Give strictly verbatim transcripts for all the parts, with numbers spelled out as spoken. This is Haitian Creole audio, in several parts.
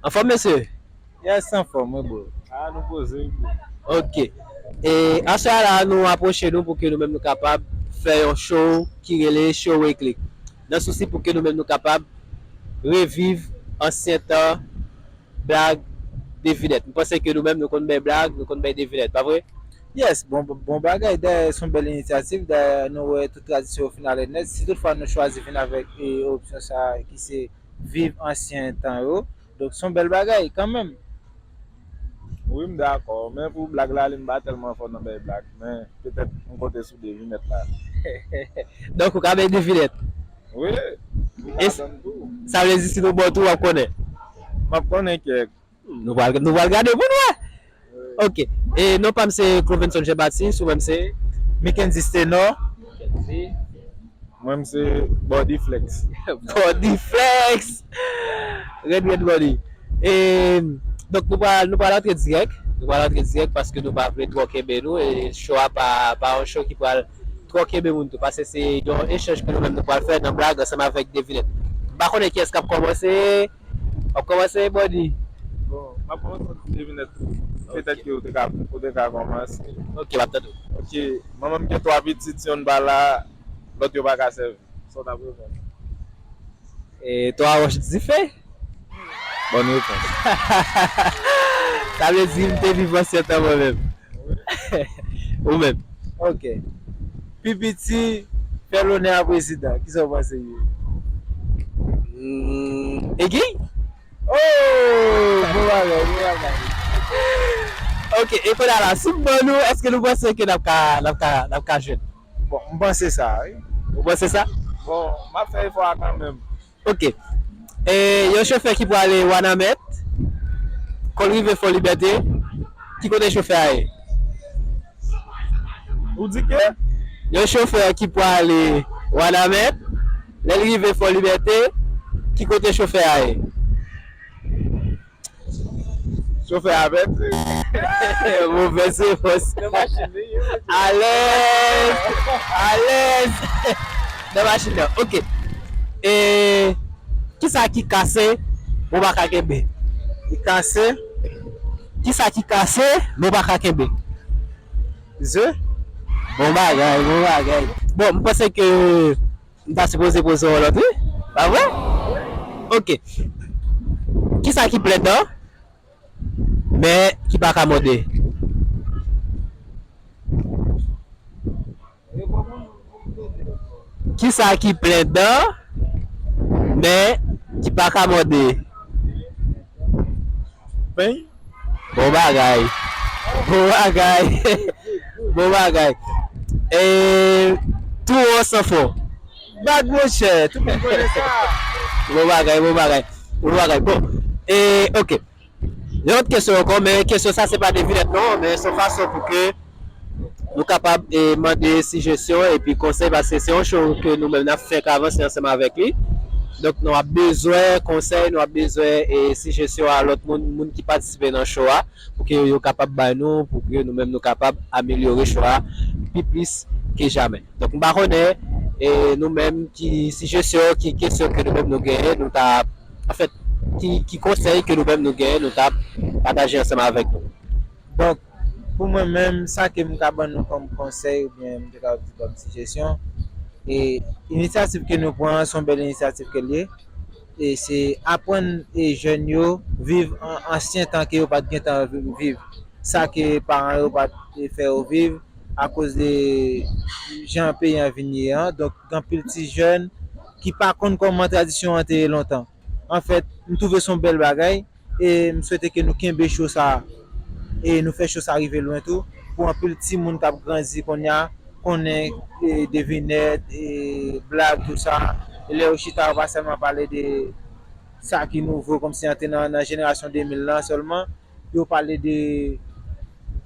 Anfòm, mesye? Yes, anfòm, wi, bro. Ah, nou poze, wi, bro. Ok. E aswè a la, nou apwoche nou pou ke nou menm nou kapab fè yon show ki rele Show Reclick. Nan sousi pou ke nou menm nou kapab reviv ansyen tan blag, devinèt. M panse ke nou menm nou konn bay blag, nou konn bay devinèt, pa vre? Yes, bon, bon bagay. Dayè, se yon bèl inisyativ. Dayè, nou wè tout tradisyon yo fin ale nèt. Si toutfwa nou chwazi vin avèk e, opsyon sa a ki se viv ansyen tan yo, donk se yon bèl bagay kanmenm. Wi, m dakò. Men pou blag la, li m pa tèlman fò nan bay blag. Men petèt m konte sou devinèt la. Donk, ou ka bay devinèt? Wi. E s- Sa vle di si nou ba w tou, w ap konnen? M ap konnen kèk. Nou pral, nou pral gade pou nou wè. Ok. E non pa m se Clovenson Jean Baptiste, ou menm se? Mickendis Tenor. Mwen, m se Body Flex. Body Flex! Red, red body. E, donk, nou pral, nou pral antre dirèk. Nou pral antre dirèk paske nou pa vle twò kenbe nou. E show a pa, pa yon show ki pral twò kenbe moun tou. Paske se yon echanj ke nou menm nou pral fè nan blag ansanm avèk devinèt. M pa konnen kiyès k ap kòmanse. W ap kòmanse, Body? Bon, m ap kòmanse ak devinèt tou. Petèt ke ou te ka, ou te ka kòmanse. Ok, m ap tande w. Ok, manman m gen twa pitit, yonn pa la, lòt yo pa ka sèvi. Sa w t ap reponn? E twa wòch dife? Bòn repons. Sa vle di m te viv ansyen tan mwen menm. Ou menm? Ok. Pi piti fè lonè a prezidan. Kisa w panse li ye? Hmm, Eggy? Oh! Bon bagay, bon bagay. Ok, e kounye a la, si m ban nou, èske nou panse ke n ap ka, n ap ka, n ap ka jwenn? Bon, m panse sa, wi. Ou panse sa? Bon, m ap fè efò a kanmenm. Ok. E, yon chofè ki prale Wanament, kon l rive Fò Libète, ki kote chofè a ye? Ou di ke? Yon chofè ki prale Wanament, lè l rive Fò Libète, ki kote chofè a ye? Chofè a pèdi. Movèz repons. Alèz! Alèz! Nan machin nan. Ok. E kisa ki kase, men w pa ka kenbe? Ki kase? Kisa ki kase, men w pa ka kenbe? Ze? Bon bagay, bon bagay. Bon, m panse ke m ta sipoze poze w lòt, wi. Pa vre? Ok. Kisa ki plen dan, men ki pa ka mòde? Kisa ki plen dan, men ki pa ka mòde? Peny? Bon bagay. Bon bagay. Bon bagay. E, tou won san fon. Bag, monchè, tout moun konnen sa. Bon bagay, bon bagay. Bon bagay. Bon. E, ok. Yon lòt kesyon ankò, men kesyon sa se pa devinèt non, men se yon fason pou ke nou kapab e, mande sijesyon epi konsèy, paske se yon show ke nou menm n ap fèk avanse ansanm avèk li. Donk, nou ap bezwen konsèy, nou ap bezwen e, sijesyon a lòt moun, moun ki patisipe nan show a, pou ke yo kapab bay nou, pou ke nou menm nou kapab amelyore show a pi plis ke jamè. Donk, m pa konnen e, nou menm ki sijesyon, ki kesyon ke nou menm nou genyen, nou ta, anfèt, ki, ki konsèy ke nou menm nou genyen, nou ta pataje ansanm avèk nou. Donk, pou mwen menm, sa ke m ka ban nou kòm konsèy oubyen m te ka di kòm sijesyon, e inisyativ ke nou pran an, se yon bèl inisyativ ke l ye. E se aprann e jèn yo viv an ansyen tan ke yo pa t gentan vi- viv. Sa ke paran yo pa t fè yo viv akoz de jan peyi an vin ye an. Donk, gen anpil ti jèn ki pa konn kòman tradisyon an te ye lontan. Anfèt, m twouve se yon bèl bagay. E m swete ke nou kenbe cho sa e nou fè cho sa rive lwen tou, pou anpil timoun k ap grandi kounye a konnen e devinèt, e blag, tou sa. E lè yo chita, yo pa sèlman pale de sa ki nouvo, kòmsi antre nan, nan jenerasyon de mil lan sèlman. Yo pale de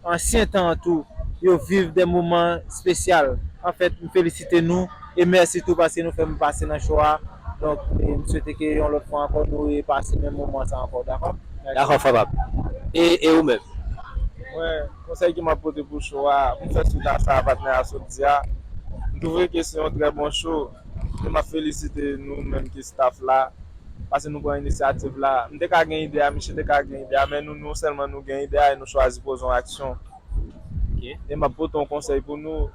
ansyen tan an tou, yo viv de moman espesyal. Anfèt, m felisite nou e mèsi tou paske nou fè m pase nan cho a. Donk, e m swete ke yon lòt fwa ankò, nou repase menm moman sa ankò, dakò? Dakò, frè pam. E, e ou menm? Mwen, konsèy ke m ap pote pou cho a, m fè swit a sa patnè a sot di a. M twouve ke se yon trè bon cho. E m ap felisite nou menm ki staff la. Paske nou pran inisyativ la. M te ka gen ide a, misye te ka gen ide a, men nou, nou sèlman nou gen ide a e nou chwazi poze yon aksyon. E m ap pote yon konsèy pou nou,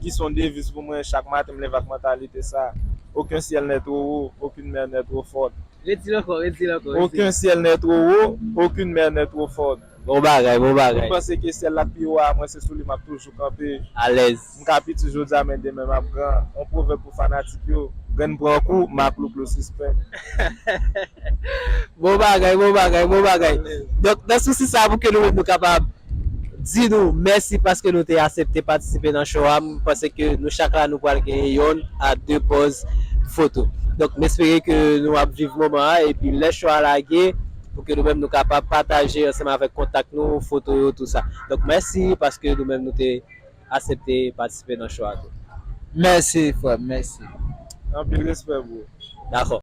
ki se yon deviz pou mwen, chak maten m leve ak mantalite sa. Aucun ciel n'est trop haut, aucune mer n'est trop forte. Redi l ankò, redi l ankò. Redi l. Aucun ciel n'est trop haut, aucune mer n'est trop forte. Bon bagay, bon bagay. M panse ke syèl la k pi wo a, mwen se sou li m ap toujou kanpe. Alèz. M ka piti jodi a, men demen m ap gran. Yon pwovèb pou fanatik yo, grenn pran kou, maklouklou sispenn. Bon bagay, bon bagay, bon bagay. Donk, nan sousi sa pou ke nou menm nou kapab di nou mèsi paske nou te aksepte patisipe nan show a. M panse ke nou chak la nou pral genyen yonn a de pòz foto. Donk, m espere ke nou ap viv moman an epi lè show a lage, pou ke nou menm nou kapab pataje ansanm avèk kontak nou, foto yo, tou sa. Donk, mèsi paske nou menm nou te aksepte patisipe nan show a tou. Mèsi, frè m, mèsi. Anpil respè, bro. Dakò.